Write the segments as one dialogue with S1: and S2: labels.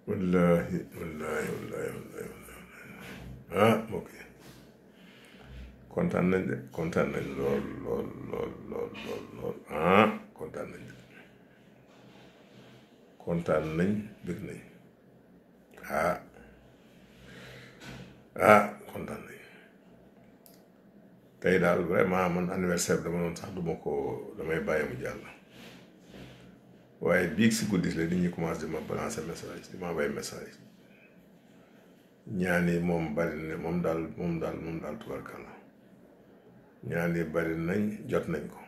S1: wallahi wallahi wallahi wallahi ah ok kontaan nañ de kontaan nañ lool ah kontaan nañ de kontaan nañ bëgg nañ kontaan nañ tey daal vraiment man anniversaire dama noonu sax duma ko damay bàyyi mu jàll waaye biig si guddi la nit ñi commencé di ma balancer message di ma bay message ñaan yi moom bari na moom daal tubarkalla ñaan yi bari nañ jot nañ ko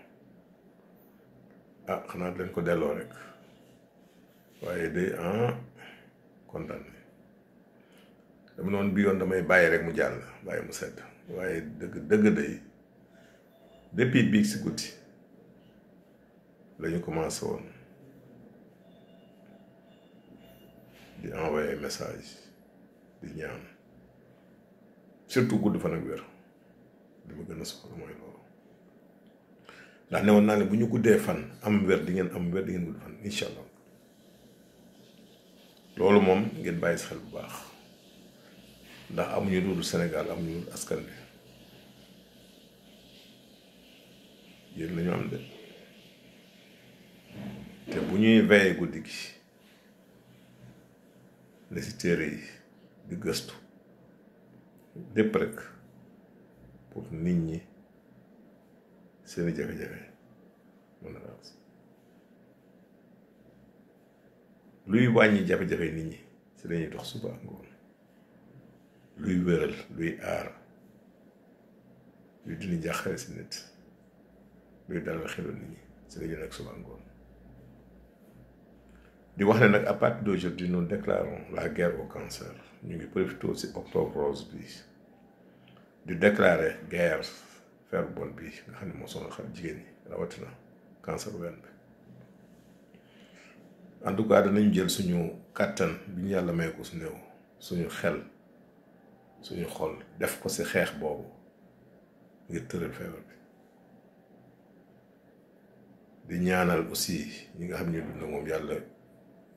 S1: xanaa leen ko delloo rek waaye de kontaan nañ dama noonu bi yoon damay bàyyi rek mu jàll bàyyi mu sedd waaye dëgg day depuis biig si guddi lañu commencé woon di envoyer message di ñaan surtout gudd fan ak wér li ma gën a soxla mooy loolu ndax ne woon naa ne bu ñu guddee fan am wér di ngeen am wér di ngeen gudd fan incha allah loolu moom ngeen bàyyi si xel bu baax ndax amuñu dul Sénégal amuñu dul askan bi yéen la ñu am de te bu ñuy veillé guddi gi ne si téere yi di gëstu lépp rek pour nit ñi seeni jafe-jafe mën a raas luy wàññi jafe-jafe nit ñi si lañuy dox suba ngoon luy wéral luy aar luy dindi njàqare si nit luy dalal xelu nit ñi si lañuy nekk suba ngoon di wax ne nag à partir d'aujourd'hui nous déclarons la guerre au cancer ñu ngi profité ci octobre rose bi di déclarer guerre fer bon bi nga xam ne moo sonal xel jigéen ñi rawatina cancer wenn bi en tout cas danañu jël suñu kàttan bi ñu yàlla may ko su néew suñu xel suñu xol def ko ci xeex boobu ngir tëral feebar bi di ñaanal aussi ñi nga xam ne dund moom yàlla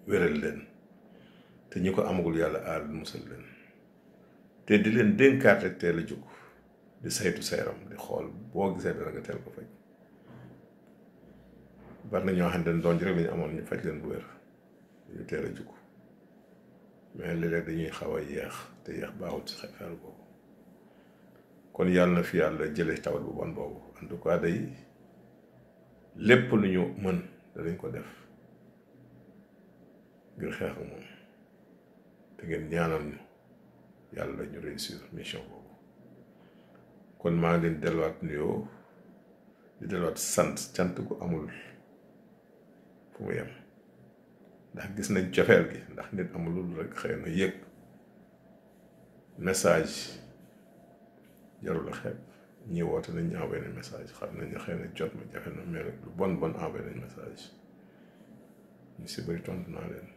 S1: wéral leen te ñi ko amagul yàlla aar musal leen te di leen dénkaat rek teel a jóg di saytu sa yaram di xool boo gisee dara nga teel ko faj bari na ñoo xam ne doon ji rek lañu amoon ñu faj leen bu wér ñu teel a jóg mais léeg-léeg dañuy xaw a yeex te yeex baaxul ci xel boobu kon yàlla na fi yàlla jële tawat bu bon boobu en tout cas day lépp lu ñu mën danañ ko def ngir xeex ak moom te ngeen ñaanal ñu yàlla ñu réussir mission boobu kon maa ngi leen delluwaat nuyoo di delluwaat cant ku amul fu mu yem ndax gis nañ cofeel gi ndax nit amulul rek xëy na yëg message jarul a xeeb ñi woote nañ ñu envoyé nañ message xam nañ ne xëy na jot ma jafe na mais lu bon envoyé nañ message ñu si bëri tontu naa leen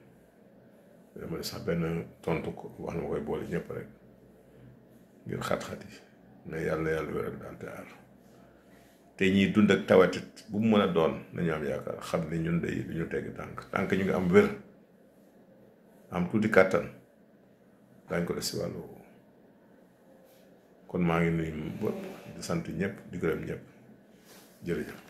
S1: dama sax benn tontu ko wax na ma koy boole ñëpp rek ngir xat-xat yi mais yàlla wéral daal te aar te ñiy dund ak tawatit bu mu mën a doon nañu am yaakaar xam ne ñun day du ñu tegg tànk ñu ngi am wér am tuuti kàttan daañ ko def si wàllu kon maa ngi nuyu bopp di sant ñëpp di gërëm ñëpp jërëjëf